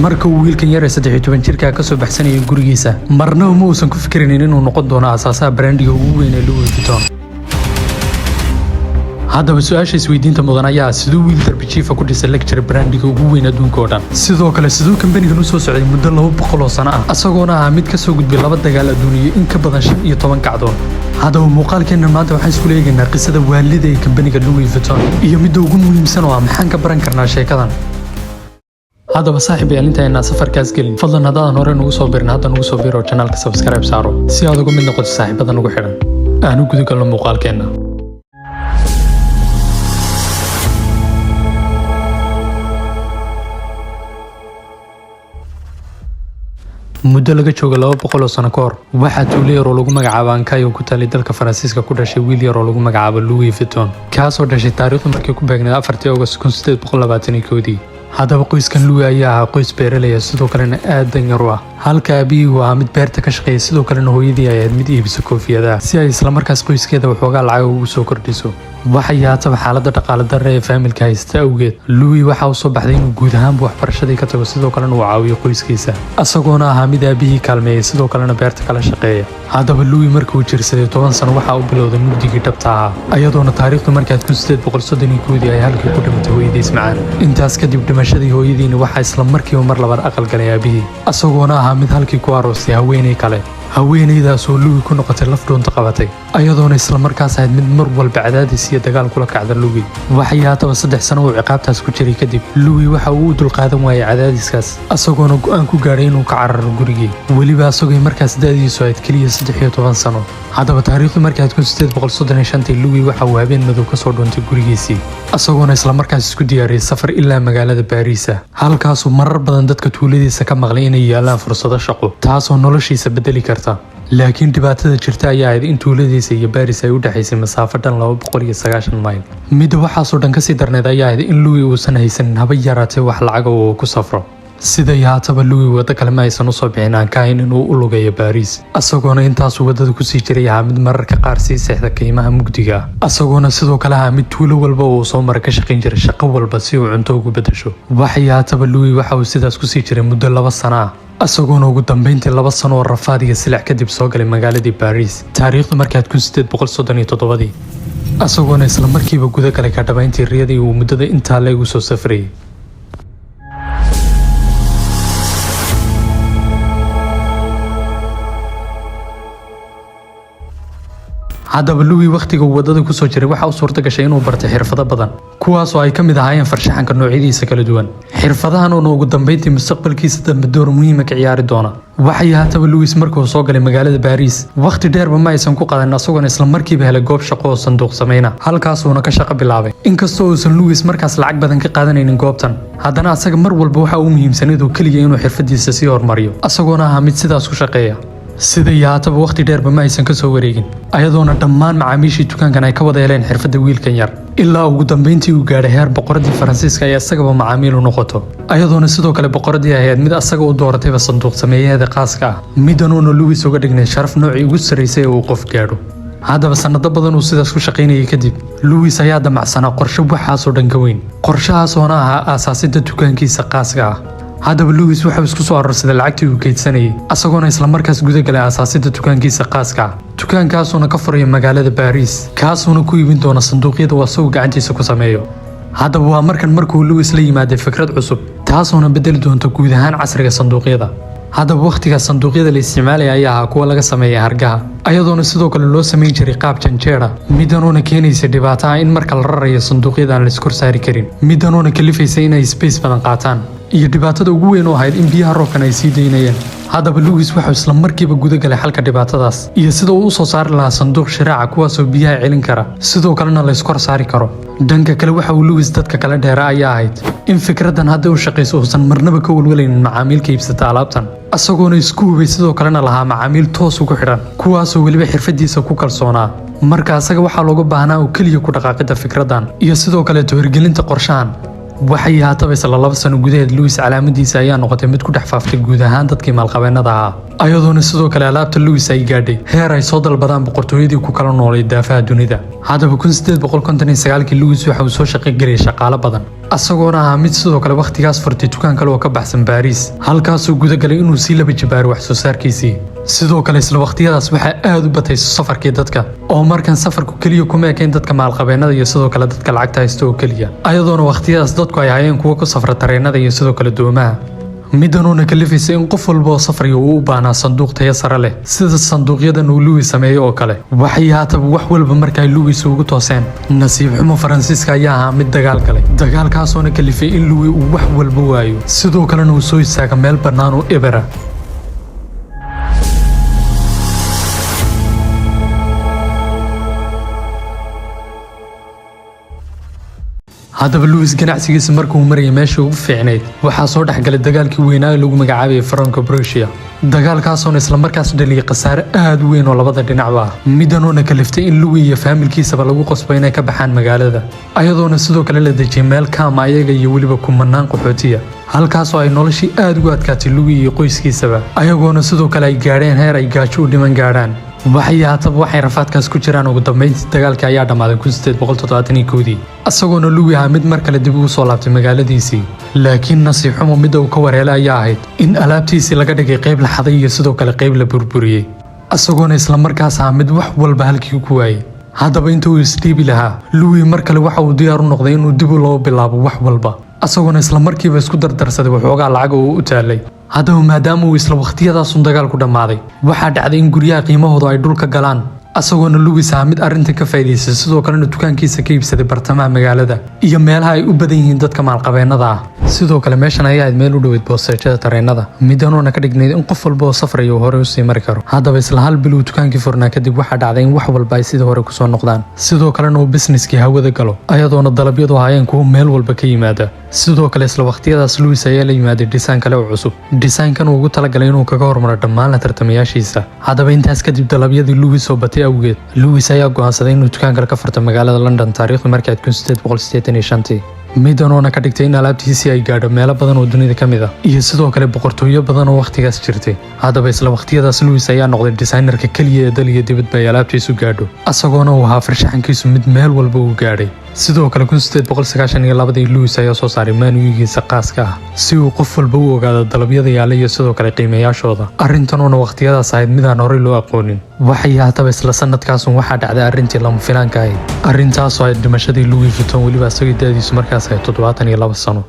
Marka uu wiilkan yar ee 13 jirka ka soo baxsanayay gurigiisa, marnaba ma uusan ku fikiraynin inuu noqon doono aasaasaha brandiga ugu weyn ee Louis Vuitton. Haddaba su-aasha isweydiinta mudan ayaa ah, siduu wiil darbijiifa ku dhisay luxury brandiga ugu weyn adduunka oo dhan? Sidoo kale, siduu kambanigan u soo socday muddo 200 oo sano ah, asagoona ahaa mid ka soo gudbay laba dagaal adduun iyo in ka badan 15 kacdoon? Haddaba muuqaalkeenna maanta waxaan isku eegaynaa qisada waalida ee kambaniga Louis Vuitton iyo midda ugu muhiimsan oo ah, maxaan ka baran karnaa sheekadan? Haddaba saaxiibayaal, inta aynaan safarkaas gelin, fadlan haddaadan hore nugu soo birin, hadda nugu soo biro, channelka subscribe saaro si aad uga mid noqoto saaxiibada nugu xidhan. Aan u guda galno muuqaalkeenna. Muddo laga joogo 200 oo sano ka hor, waxaa tuulo yar oo lagu magacaabo Ankayo ku taalay dalka Faransiiska ku dhashay wiil yar oo lagu magacaabo Louis Vuitton, kaasoo dhashay taariikhdu markii ku beegnayd 4-tii August 1821-dii. Haddaba qoyskan Louis ayaa ahaa qoys beeraley ah, sidoo kalena aad danyar u ah, halka aabihii uu ahaa mid beerta ka shaqeeya, sidoo kalena hooyadii ay ahayd mid iibisa koofiyadaha si ay islamarkaas qoyskeeda waxoogaa lacag ugu soo kordhiso. Waxay haataba xaaladda dhaqaale darre ee faamilka haysta awgeed, Louis waxa uu soo baxday inuu guud ahaanba waxbarashadii ka tago, sidoo kalena uu caawiyo qoyskiisa, asagoona ahaa mid aabihii kaalmeeyay, sidoo kalena beerta kala shaqeeya. Haddaba Louis markii uu jirsaday 10 sano, waxa uu bilowday mugdigii dhabta ahaa, ayadoona taariikhdu markaad 1831-dii ay halkii ku dhimatay hooyadiis macaan. Intaas kadib dhimashadii hooyadiina, waxaa isla markiiba mar labaad aqal galay aabihii, asagoona ahaa mid halkii ku aroostay haweeney kale, haweeneydaasoo Louis ku noqotay laf dhuunta qabatay, ayadoona isla markaas ahayd mid mar walba cadaadis iyo dagaal kula kacda Louis. Waxay haataba 3 sano uu ciqaabtaas ku jiray kadib, Louis waxa uu u dulqaadan waayay cadaadiskaas, asagoona go'aan ku gaadhay inuu ka cararo gurigii, weliba asagoo markaas da'diisu ahayd keliya 13 sano. Haddaba taariikhdu markaad 1835-tii, Louis waxa uu habeen madow kasoo dhuuntay gurigiisii, asagoona isla markaas isku diyaariyay safar ilaa magaalada Baariisa, halkaasuu marar badan dadka tuuladiisa ka maqlay inay yaalaan fursado shaqo, taasoo noloshiisa bedeli karta. Laakiin dhibaatada jirta ayaa ahayd in tuuladiisa iyo Baris ay u dhexaysay masaafo dhan 290 mayl. Midda waxaasoo dhan kasii darneed ayaa ahayd in Louis uusan haysanin haba yaraatee wax lacaga oo uu ku safro. Siday haataba Louis waddo kale ma aysan usoo bixin aan ka ahayn inuu u lugeeyo Baariis, asagoona intaasuu waddada kusii jiray ahaa mid mararka qaar sii seexda kaymaha mugdiga ah, asagoona sidoo kale ahaa mid tuulo walba uu soo mara ka shaqayn jiray shaqo walba si uu cunto ugu bedesho. Waxay haataba Louis waxa uu sidaas kusii jiray muddo 2 sano ah, asagoona ugu dambeyntii 2 sano oo rafaad iyo silic kadib soo galay magaaladii Baariis taariikhdu markaad 1837-dii, asagoona isla markiiba guda galay ka dhabayntii riyadii uu muddada intaa leegu soo safrayay. Haddaba Louis wakhtiga uu waddada kusoo jiray waxa u suurta gashay inuu bartay xirfado badan, kuwaasoo ay ka mid ahaayeen farshaxanka noocyadiisa kala duwan, xirfadahan oona ugu dambeyntii mustaqbalkiisa dambe door muhiima ka ciyaari doona. Waxay haataba Louis markuu soo galay magaalada Baariis, wakhti dheerba ma aysan ku qadan, asagoona isla markiiba helay goob shaqo oo sanduuq sameyna, halkaasuuna ka shaqo bilaabay. Inkastoo uusan Louis markaas lacag badan ka qaadanaynin goobtan, haddana asaga mar walba waxa uu muhiimsanayd oo keliya inuu xirfadiisa sii horumariyo, asagoona ahaa mid sidaas ku shaqeeya. Sida iyo haataba wakhti dheerba ma aysan ka soo wareegin, ayadoona dhammaan macaamiishii dukaankan ay ka wada heleen xirfadda wiilkan yar, ilaa ugu dambeyntii uu gaadhay heer boqoradii Faransiiska ay isagaba macaamiil u noqoto, ayadoona sidoo kale boqoradii ahayd mid asaga u dooratayba sanduuq sameeyaheeda khaaska ah, midanuuna Louis uga dhignay sharaf noocii ugu sarraysay ee uu qof gaadho. Haddaba sanado badan uu sidaas ku shaqaynayay kadib, Louis ayaa damacsanaa qorshe waxaasoo dhan ka weyn, qorshahaasoona ahaa aasaasidda dukaankiisa khaaska ah. Haddaba Louis wuxuu isku soo aroorsaday lacagtii uu kaydsanayay, asagoona islamarkaas guda galay aasaasidda dukaankiisa khaaska ah, dukaankaasuuna ka furaya magaalada Baariis, kaasuuna ku iibin doona sanduuqyada uu asagu gacantiisa ku sameeyo. Haddaba waa markan markuu Louis la yimaaday fikrad cusub, taasoona bedeli doonta guud ahaan casriga sanduuqyada. Haddaba wakhtigaas sanduuqyada la isticmaalaya ayaa ahaa kuwa laga sameeya hargaha, ayadoona sidoo kale loo samayn jiray qaab janjeera, midanuuna keenaysa dhibaato ah in marka la rarayo sanduuqyada aan la iskor saari karin, midanuuna kalifaysa inay space badan qaataan, iyo dhibaatada ugu weyn oo ahayd in biyaha roobkan ay sii daynayeen. Haddaba Louis wuxuu isla markiiba guda galay xalka dhibaatadaas iyo sida uu u soo saari lahaa sanduuq shiraaca, kuwaasoo biyaha celin kara, sidoo kalena la iskor saari karo. Dhanka kale, waxa uu Louis dadka kale dheera ayaa ahayd in fikraddan hadda u shaqayso uusan marnaba ka walwalaynin macaamiilka iibsata alaabtan, asagoona isku hubay, sidoo kalena lahaa macaamiil toos ugu xidhan, kuwaasoo weliba xirfadiisa ku kalsoonaa. Marka asaga waxaa looga baahnaa oo keliya ku dhaqaaqidda fikraddan iyo sidoo kaleeto hirgelinta qorshahan. Waxay haataba isla 2 sano gudaheed Louis calaamadiisa ayaa noqotay mid ku dhex faaftay guud ahaan dadkii maalqabeennada ahaa, ayadoona sidoo kale alaabta Louis ay gaadhay heer ay soo dalbadaan boqortooyadii ku kala noolay daafaha dunida. Haddaba 1859-kii Louis waxa uu soo shaqo geliyay shaqaale badan, asagoona ahaa mid sidoo kale wakhtigaas furtay dukaan kale oo ka baxsan Baariis, halkaasuu gudagalay inuu sii laba jibaaro wax soo saarkiisii. Sidoo kale isla wakhtiyadaas waxaa aad u batay safarkii dadka, oo markan safarku keliya kuma ekayn dadka maalqabeennada iyo sidoo kale dadka lacagta haysta oo keliya, ayadoona wakhtiyadaas dadku ay hayeen kuwo ku safra tareenada iyo sidoo kale doomaha. Midanuuna kalifaysa in qof walba oo safraya uu u baahnaa sanduuq tayo sare leh, sida sanduuqyadan uu Louis sameeyey oo kale. Waxay haataba wax walba markay Louis ugu tooseen, nasiib xumo Faransiiska ayaa ahaa mid dagaal galay, dagaalkaasoona kalifay in Louis uu wax walba waayo, sidoo kalena uu soo istaaga meel bannaan oo ebera. Haddaba Louis ganacsigiisa markuu marayay meeshii ugu fiicnayd, waxaa soo dhexgalay dagaalkii weynaa ee lagu magacaabayay Franco Prussia, dagaalkaasoona islamarkaas dhaliyay khasaare aad u weyn oo labada dhinacba ah. Midanuuna kaliftay in Louis iyo faamilkiisaba lagu qasbo inay ka baxaan magaalada, ayadoona sidoo kale la dejiyay meel kaama ayaga iyo weliba kumanaan qaxootiya, halkaasoo ay noloshii aad ugu adkaatay Louis iyo qoyskiisaba, ayagoona sidoo kale ay gaadheen heer ay gaajo u dhiman gaadhaan. Waxay haataba waxay rafaadkaas ku jiraan, ugu dambeyntii dagaalkii ayaa dhammaaday 1871-dii, isagoona Louis ahaa mid mar kale dib ugu soo laabtay magaaladiisii. Laakiin nasiib xumo, midda uu ka wareelay ayaa ahayd in alaabtiisii laga dhigay qayb la xaday iyo sidoo kale qayb la burburiyey, isagoona islamarkaas ahaa mid wax walba halkii ku waayey. Haddaba inta uu isdhiibi lahaa, Louis mar kale waxa uu diyaar u noqday inuu dib u loo bilaabo wax walba, isagoona islamarkiiba isku dardarsaday waxoogaa lacag oo u taalay. Haddaba maadaama uu isla wakhtiyadaasun dagaalku dhammaaday, waxaa dhacday in guryaha qiimahoodu ay dhulka galaan, asagoona Louis ahaa mid arrintan ka faa'iidaystay, sidoo kalena dukaankiisa ka iibsaday bartamaha magaalada iyo meelaha ay u badan yihiin dadka maalqabeennada ah. Sidoo kale meeshan ayaa ahayd meel u dhoweyd boosteejada tareenada, midanuuna ka dhignayd in qof walba oo safraya uu horey usii mari karo. Haddaba isla hal bil uu dukaankii furnaa kadib, waxaa dhacday in wax walba ay sidii hore kusoo noqdaan, sidoo kalena uu businesskii hawada galo, ayadoona dalabyadu ahaayeen kuwo meel walba ka yimaada. Sidoo kale isla waqtiyadaas Louis ayaa la yimaaday design kale oo cusub, designkan uu ugu talagalay inuu kaga hormaro dhammaan la tartamayaashiisa. Haddaba intaas kadib, dalabyadii Louis oo batay awgeed, Louis ayaa go'aansaday inuu dukaan kale ka furto magaalada London taariikhdu markii ahayd 1885-tii, midanoona ka dhigtay in alaabtiisii ay gaadho meelo badan oo dunida ka mid ah iyo sidoo kale boqortooyo badan oo wakhtigaas jirtay. Haddaba isla waqtiyadaas Louis ayaa noqday designerka keliya ee dal iyo dibadba ay alaabtiisu gaadho, isagoona uu ahaa farshaxankiisu mid meel walba uu gaadhay. Sidoo kale 1892-dii Louis ayaa soo saaray manugiisa qaaska ah si uu qof walba u ogaado dalabyada yaalla iyo sidoo kale qiimayaashooda, arrintanuuna waqtiyadaas ahayd midaan horey loo aqoonin. Waxay haataba isla sanadkaasun waxaa dhacday arrintii lama filaanka ahayd, arrintaasoo ahayd dhimashadii Louis Vuitton, weliba isagoo da'diisu markaas ahayd 72 sano.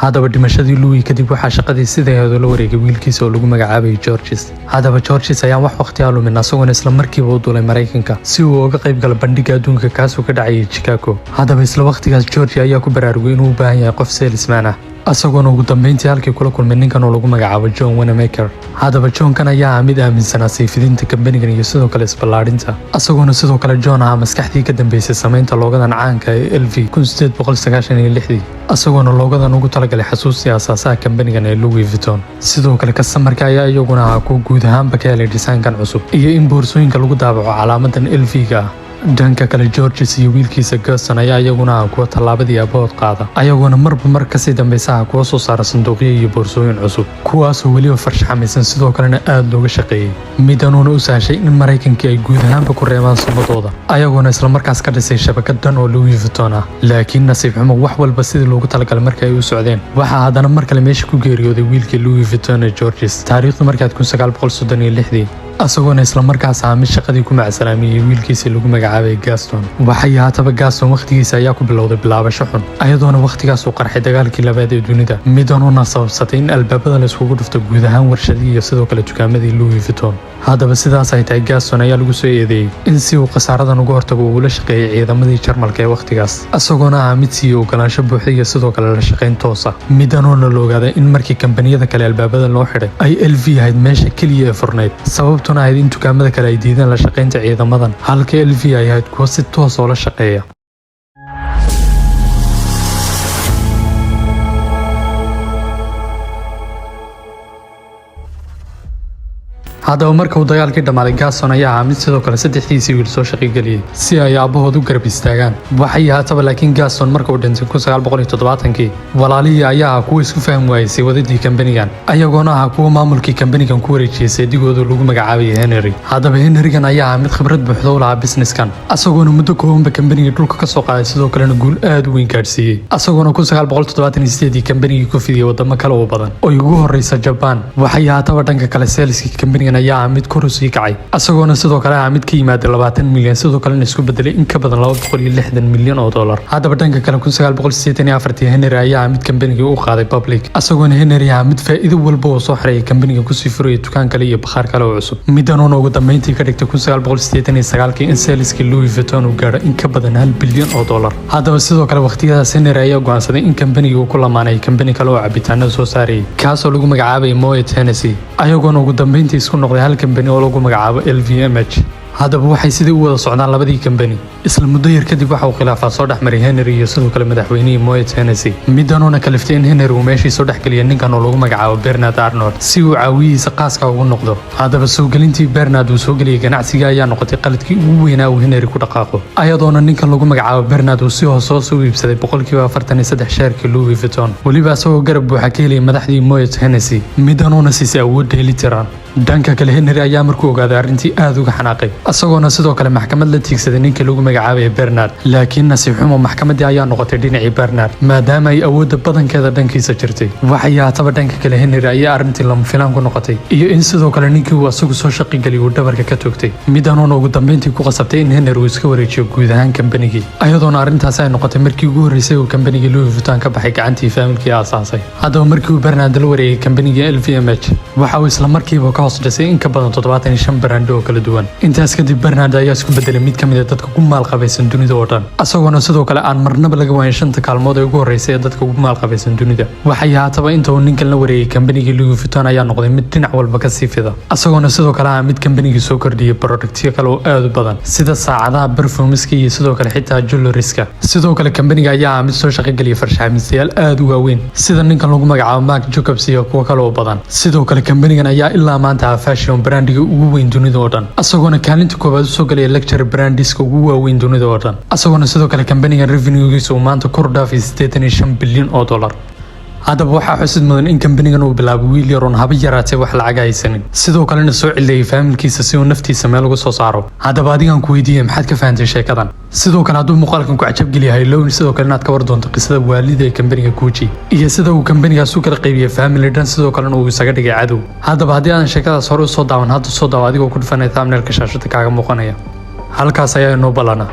Haddaba dhimashadii Louis kadib, waxaa shaqadii sideedu la wareegay wiilkiisa oo lagu magacaabayay Georges. Haddaba Georges ayaan wax waqti ah lumin, asagoona isla markiiba u duulay Maraykanka si uu uga qayb galo bandhigga adduunka kaasoo ka dhacayay Chicago. Haddaba isla waqtigaas George ayaa ku baraarugay inuu u baahan yahay qof salesman ah, isagoona ugu dambeyntii halkii kula kulmay ninkan oo lagu magacaabo John Wanamaker. Haddaba Johnkan ayaa ah mid aaminsanaa sayfidinta kambanigan iyo sidoo kale isballaadhinta, isagoona sidoo kale John ahaa maskaxdii ka dambeysay samaynta loogadan caanka ee LV 1896-dii, isagoona loogadan ugu talagalay xasuustii aasaasaha kambanigan ee Louis Vuitton. Sidoo kale customerka ayaa iyaguna ahaa kuwa guud ahaanba ka helay desaynkan cusub iyo in boorsooyinka lagu daabaco calaamadan LV-ga ah. Dhanka kale, Georges iyo wiilkiisa Gaston ayaa iyaguna ah kuwa tallaabadii aabahood qaada, ayagoona marba mar kasii dambeysa ah kuwa soo saara sanduuqyo iyo boorsooyin cusub, kuwaasoo weliba farshaxamaysan, sidoo kalena aada looga shaqeeyey. Midanuuna u sahashay in Maraykankii ay guud ahaanba ku reebaan sumadooda, ayagoona islamarkaas ka dhisay shabakad dhan oo Louis Vuitton ah. Laakiin nasiib xumo, wax walba sidii loogu talagalay markii ay u socdeen, waxaa haddana mar kale meesha ku geeriyooday wiilkii Louis Vuitton ee Georges taariikhdu markaad 1936-dii, isagoona islamarkaas ahaa mid shaqadii ku macsalaamiyey wiilkiisii lagu magacaabay Gaston. Waxay haataba Gaston wakhtigiisa ayaa ku bilowday bilaabasho xun, ayadoona wakhtigaas uu qarxay dagaalkii labaad ee dunida, midanuuna sababsatay in albaabada la iskugu dhufto guud ahaan warshadii iyo sidoo kale dukaamadii Louis Vuitton. Haddaba sidaas ay tahay, Gaston ayaa lagu soo eedeeyey in si uu khasaaradan uga hortago uu ula shaqeeyey ciidamadii Jarmalka ee wakhtigaas, isagoona ahaa mid siiyey ogolaansho buuxda iyo sidoo kale la shaqayn toosa. Midanuuna la ogaaday in markii kambaniyada kale albaabada loo xidhay ay LV ahayd meesha keliya ee furnayd, sababtuna ahayd in dukaamada kale ay diideen la shaqaynta ciidamadan, halka LV ay ahayd kuwo si toos oo la shaqeeya. Haddaba marka uu dagaalkii dhammaaday, Gaston ayaa ahaa mid sidoo kale saddexdiisii wiil soo shaqogeliyey si ay aabbahood u garab istaagaan. Waxay ahaataba, laakiin Gaston marka uu dhintay 1970-kii, walaalihii ayaa ahaa kuwa isku fahmi waayey sii wadidii kambanigan, ayagoona ahaa kuwa maamulkii kambanigan ku wareejiyey seedigooda lagu magacaabayay Henry. Haddaba Henrygan ayaa ahaa mid khibrad buuxda u lahaa businesskan, asagoona muddo koobanba kambanigii dhulka ka soo qaaday, sidoo kalena guul aad u weyn gaadhsiiyey, asagoona 1978-dii kambanigii ku fidiyey wadamo kale oo badan oo ugu horeysa Jabaan. Waxay ahaataba, dhanka kale saleskii kambanigan ayaa ahaa mid kor u sii kacay, asagoona sidoo kale ahaa mid ka yimaada 20 milyan, sidoo kalena isku bedelay in ka badan $260 milyan. Haddaba dhanka kale, 1984-tii Henry ayaa ahaa mid kambanigii u qaaday public, asagoona Henry ahaa mid faa'iido walba oo soo xareeyay kambaniga kusii furayay dukaan kale iyo bakhaar kale oo cusub. Midanuuna ugu dambeyntii ka dhigtay 1989-kii in saleskii Louis Vuitton uu gaadho in ka badan $1 bilyan. Haddaba sidoo kale waqtiyadaas Henry ayaa go'aansaday in kambanigii uu ku lamaanay kambani kale oo cabitaanada soo saarayay, kaasoo lagu magacaabayay Moet Hennessy, ayagoona ugu dambeyntii isku noqday hal kambani oo lagu magacaabo LVMH. Haddaba waxay sidii u wada socdaan labadii kambani. Isla muddo yar kadib waxa uu khilaafaa soo dhex maray Henry iyo sidoo kale madaxweynihii Moet Hennessy, midanuuna kaliftay in Henry uu meeshii soo dhexgeliya ninkan oo lagu magacaabo Bernard Arnault si uu caawiyihiisa qaaska ugu noqdo. Haddaba soo gelintii Bernard uu soo geliyey ganacsiga ayaa noqotay qaladkii ugu weynaa uu Henry ku dhaqaaqo, ayadoona ninkan lagu magacaabo Bernard uu si hoos hoos u iibsaday 43% sheerkii Louis Vuitton, weliba asagoo garab buuxa ka heliyay madaxdii Moet Hennessy, midanuuna siisay awood dheelitiran. Dhanka kale, Henry ayaa markuu ogaaday arrintii aad uga xanaaqay, isagoona sidoo kale maxkamad la tiigsaday ninkii lagu magacaabaya Bernard. Laakiin nasiib xumo, maxkamaddii ayaa noqotay dhinacii Bernard, maadaama ay awoodda badankeeda dhankiisa jirtay. Waxay haataba, dhanka kale Henry ayaa arrintii lama filaan ku noqotay iyo in sidoo kale ninkii uu asagu soo shaqigeliyay uu dhabarka ka toogtay, midanuuna ugu dambeyntii ku qasabtay in Henry uu iska wareejiyo guud ahaan kambanigii, ayadoona arrintaasi ay noqotay markii ugu horreysay uu kambanigii Louis Vuitton ka baxay gacantii faamilkii aasaasay. Haddaba markii uu Bernard la wareegay kambanigii LVMH, waxa uu isla markiiba ka hoos dhisay in ka badan 75 brand oo kala duwan. Intaas kadib Bernard ayaa isku bedelay mid ka mid a dadka ugu maalqabaysan dunida oo dhan, isagoona sidoo kale aan marnaba laga waayin shanta kaalmood ee ugu horreysay ee dadka ugu maalqabaysan dunida. Waxay haataba, inta uu ninkan la wareegay kambanigii Louis Vuitton ayaa noqday mid dhinac walba kasii fida, isagoona sidoo kale ah mid kambanigii soo kordhiyay productyo kale oo aad u badan, sida saacadaha, perfumeska iyo sidoo kale xitaa jewelrieska. Sidoo kale kambaniga ayaa ah mid soo shaqogeliyay farshaxamiistayaal aad u waaweyn, sida ninkan lagu magacaabo Marc Jacobs iyo kuwo kale oo badan. Sidoo kale kambanigan ayaa ilaa maanta ah fashion brandiga ugu weyn dunida oo dhan, isagoona kaalinta koowaad usoo galaya luxury brandiska ugu waaweyn dunida oo dhan, isagoona sidoo kale kambanigan revenuegiisa uu maanta kor u dhaafay $85 bilyan. Haddaba waxaa xusid mudan in kambanigan uu bilaabay wiil yaroon haba yaraatee wax lacag haysanin, sidoo kalena soo cileeyay faamilkiisa si uu naftiisa meel uga soo saaro. Haddaba adigan ku weydiiyey, maxaad ka fahantay sheekadan? Sidoo kale hadduu muuqaalkan ku cajabgeliyahay lown, sidoo kale inaad ka war doonto qisada waalida ee kambaniga Gucci iyo sida uu kambanigaas u kala qaybiyey family dhan, sidoo kalena uu isaga dhigay cadow. Haddaba haddii aadan sheekadaas hore usoo daawan, hadda soo daawa adigoo ku dhufanaya thumbnailka shaashada kaaga muuqanaya. Halkaas ayaa inoo balana.